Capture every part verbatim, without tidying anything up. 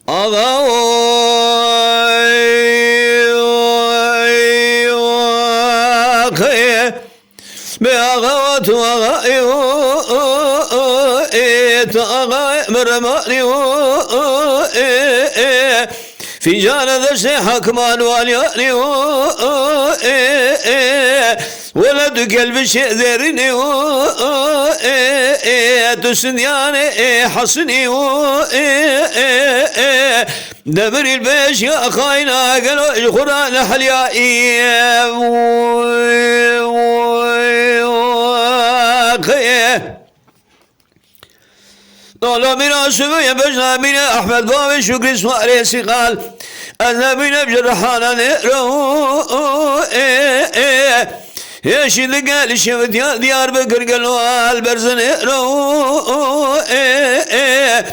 Axa oy, oy, oy, axê. Bê axa tu axa ê, o, o, o, ê, tu axa ê, merema ê, o, o, ê, ê. Fîncana destê hakiman waliyan ê, o, o, ê, ê. Wele tu gelbişê zêrînê û, ê, ê, tu sindiyanê, ê, hesinê û, ê, ê, ê. Demirî beş ya xayna gelo ji xwe re nehliya, ê, ê, ê. Dola mîna Şubiye bejna mîne Ehmed Bavê Şukrî Suarê Sîqal. Ez nemîne ji rihana nêro, ê, ê. Hêşî li gel şevitiya Diyarbekir gelo el berzinê ro, ê, ê.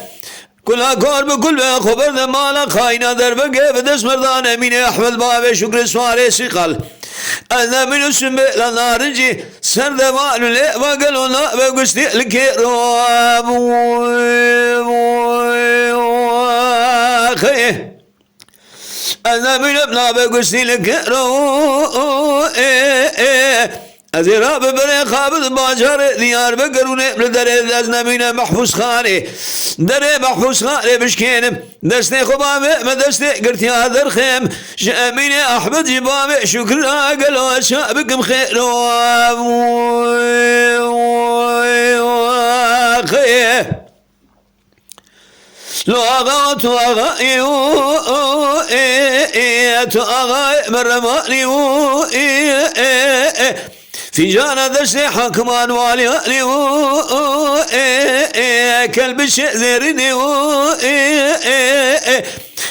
Kula kor bi kul be xwe berde mala xayna derbege bi dest merdan emîne Ehmed Bavê Şukrî Suarê Sîqal. Ez nemîne Şumbê la narincî. Ser deval û lê vagel û navê gustî li kê ro. Ez nemînim navê gustî li kê ro. Ê, ê. Ez ê rabibirê xabit bajarê Diyarbekir û nêm li derê ez nemîne Mehfûzxanê. Derê Mehfûzxanê bişkênim. Destê xwe bavê me destê girtiya derxêm. Ji Emînê Ehmed jî bavê Şukir a gelo ez ça bikim xêro. Xê. Lo axa tu axa ê, ê, ê, tu axa ê, merema ê, ê, ê, ê. Fîncana destê hakiman waliyanê û, ê, ê, kelbişê zêrînê û, ê, ê, ê,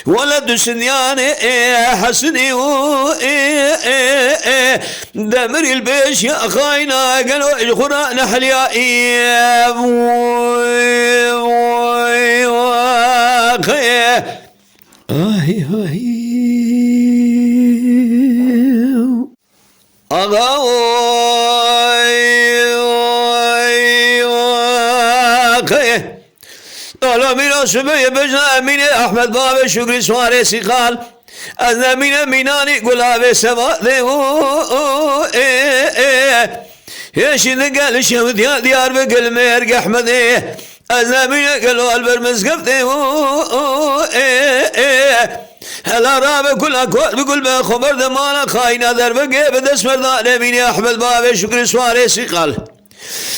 wele tu sindiyanê, ê, hesinê û, ê, ê, ê, demirî li pêş ya xayna gelo ji xwe re nehliya, ê, ê, ê, ê. Ahî, ahî. Axa oy, oy, oy, axê. Dola mîna Şubiye bejna Emînê Ehmed Bavê Şukrî Suarê Sîqal. Ez nemîne mînanî gulavê sevatê û, ê, ê. Hêşî li gel şewdiya Diyarbekir mêrg Ehmedê. Ez nemîne gelo el ber mizgeftê û, ê, ê. Hela rabe kula kor bi gul be xwe berde mala xayna derbege bi dest merda nemîne Ehmed Bavê Şukrî Suarê Sîqal.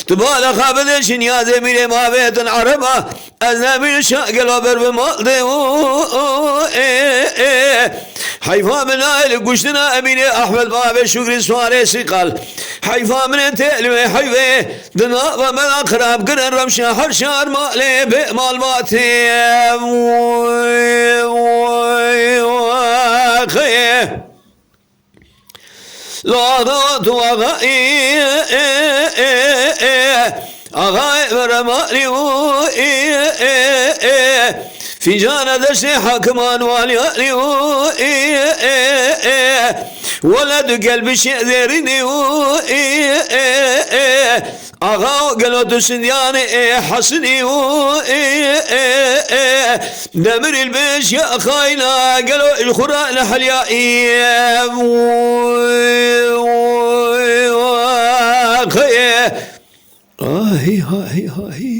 Tu bala xabidê şinyazê mîrê mavêtin ereba. Ez nemîne şa gelo ber bi mal dê û, ê, ê. Heyfa min nayê li kuştina Emînê Ehmed Bavê Şukrî Suarê Sîqal. Heyfa min ê tê li wê heyvê. Di nava me de xirab kirin rewşa her şar malê bê malbatê. Xê. Lo axa tu axa ê, ê, ê, ê. Axa ê, merema ê, ê, ê, ê. Fîncana destê hakiman waliyanê û, ê, ê, ê. Wele tu gelbişê zêrînê û, ê, ê, ê. Axa gelo tu sindiyanê, ê, hesinê û, ê, ê, ê. Demirî li pêş ya xayna gelo ji xwe re nehliya, ê, ê, ê. Ahî, ahî, ahî.